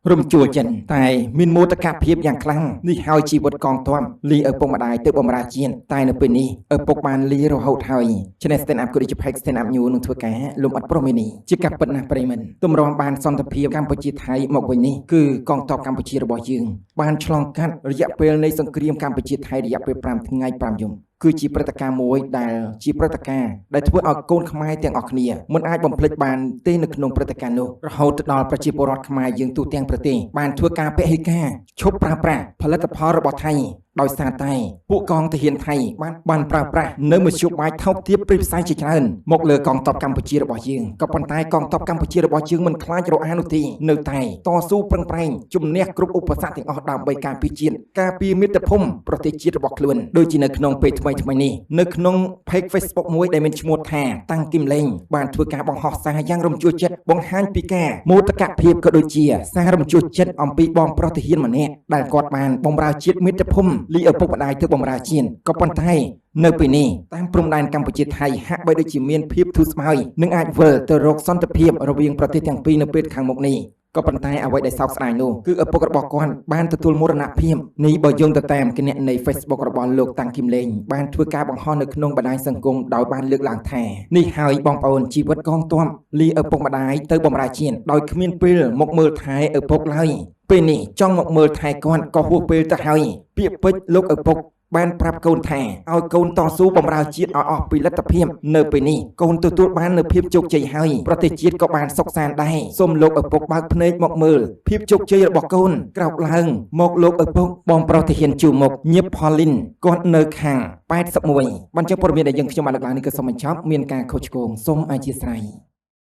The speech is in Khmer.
រំជួលចិនតែមានមោទកភាពយ៉ាងខ្លាំងនេះហើយជីវិតកងទ័ពលីឪពុកម្ដាយទៅបម្រើជាតិតែនៅពេលនេះឪពុកបានលីរហូតហើយ។ ឆ្នេះ Stand Up ក៏ដូចជា Page Stand Up New នឹងធ្វើការលំអិតប្រុសមេនេះជាការពិតណាស់ប្រិយមិត្តទម្រាំបានសន្តិភាពកម្ពុជាថៃមកវិញនេះគឺកងទ័ពកម្ពុជារបស់យើងបានឆ្លងកាត់រយៈពេលនៃសង្គ្រាមកម្ពុជាថៃរយៈពេល5ថ្ងៃ5យប់គឺជាព្រឹត្តិការណ៍មួយដែលជាព្រឹត្តិការណ៍ដែលធ្វើឲ្យកូនខ្មែរទាំងអស់គ្នាមិនអាចបំភ្លេចបានទេនៅក្នុងព្រឹត្តិការណ៍នោះរហូតទៅដល់ប្រជាពលរដ្ឋខ្មែរយើងទូទាំងប្រទេសបានធ្វើការពហិការឈប់ប្រើប្រាស់ផលិតផលរបស់ថៃដោយសារតែពួកកងទាហានថៃបានបានប្រើប្រាស់នៅមធ្យោបាយថោកទាបព្រិផ្សាយជាច្រើនមកលើកងទ័ពកម្ពុជារបស់យើងក៏ប៉ុន្តែកងទ័ពកម្ពុជារបស់យើងមិនខ្លាចរអានោះទេនៅតែតស៊ូប្រឹងប្រែងជំនះគ្រប់ឧបសគ្គទាំងអស់ដើម្បីការពារជាតិការពារមាតុភូមិប្រទេសជាតិរបស់ខ្លួនដូចជានៅក្នុងពេលថ្មីថ្មីនេះនៅក្នុង page Facebook មួយដែលមានឈ្មោះថាតាំងគឹមលេងបានធ្វើការបង្ហោះសារយ៉ាងរំជួលចិត្តបង្ហាញពីការមោទកភាពក៏ដូចជាសាររំជួលចិត្តអំពីបងប្រុសទាហានម្នាក់ដែលគាត់បានបម្រើជាតិមាតុភូមិលីឪពុកម្ដាយទៅបម្រើជាតិក៏ប៉ុន្តែនៅពេលនេះតាមព្រំដែនកម្ពុជាថៃហាក់បីដូចជាមានភាពធូរស្បើយនិងអាចវិលទៅរកសន្តិភាពរវាងប្រទេសទាំងពីរនៅពេលខាងមុខនេះក៏ប៉ុន្តែអ្វីដែលសោកស្ដាយនោះគឺឪពុករបស់គាត់បានទទួលមរណភាពនេះបើយោងទៅតាមគណនី Facebook របស់លោកតាំងគឹមលេងបានធ្វើការបង្ហោះនៅក្នុងបណ្ដាញសង្គមដោយបានលើកឡើងថានេះហើយបងប្អូនជីវិតកងទ័ពលីឪពុកម្ដាយទៅបម្រើជាតិដោយគ្មានពេលមកមើលថែឪពុកឡើយពេលនេះចង់មកមើលថែគាត់ក៏ហួសពេលទៅហើយពាក្យពេចន៍លោកឪពុកបានប្រាប់កូនថាឲ្យកូនតស៊ូបម្រើជាតិឲ្យអស់ពីលទ្ធភាពនៅពេលនេះកូនទទួលបាននូវភាពជោគជ័យហើយប្រទេសជាតិក៏បានសុខសាន្តដែរសូមលោកឪពុកបើកភ្នែកមកមើលភាពជោគជ័យរបស់កូនក្រោកឡើងមកលោកឪពុកបងប្រុសទាហានជួមុខញៀបផលលីនគាត់នៅខាង81បានចឹងព័ត៌មានដែលយើងខ្ញុំបានលើកឡើងនេះក៏សូមបញ្ចប់មានការខុសឆ្គងសូមអធ្យាស្រ័យ។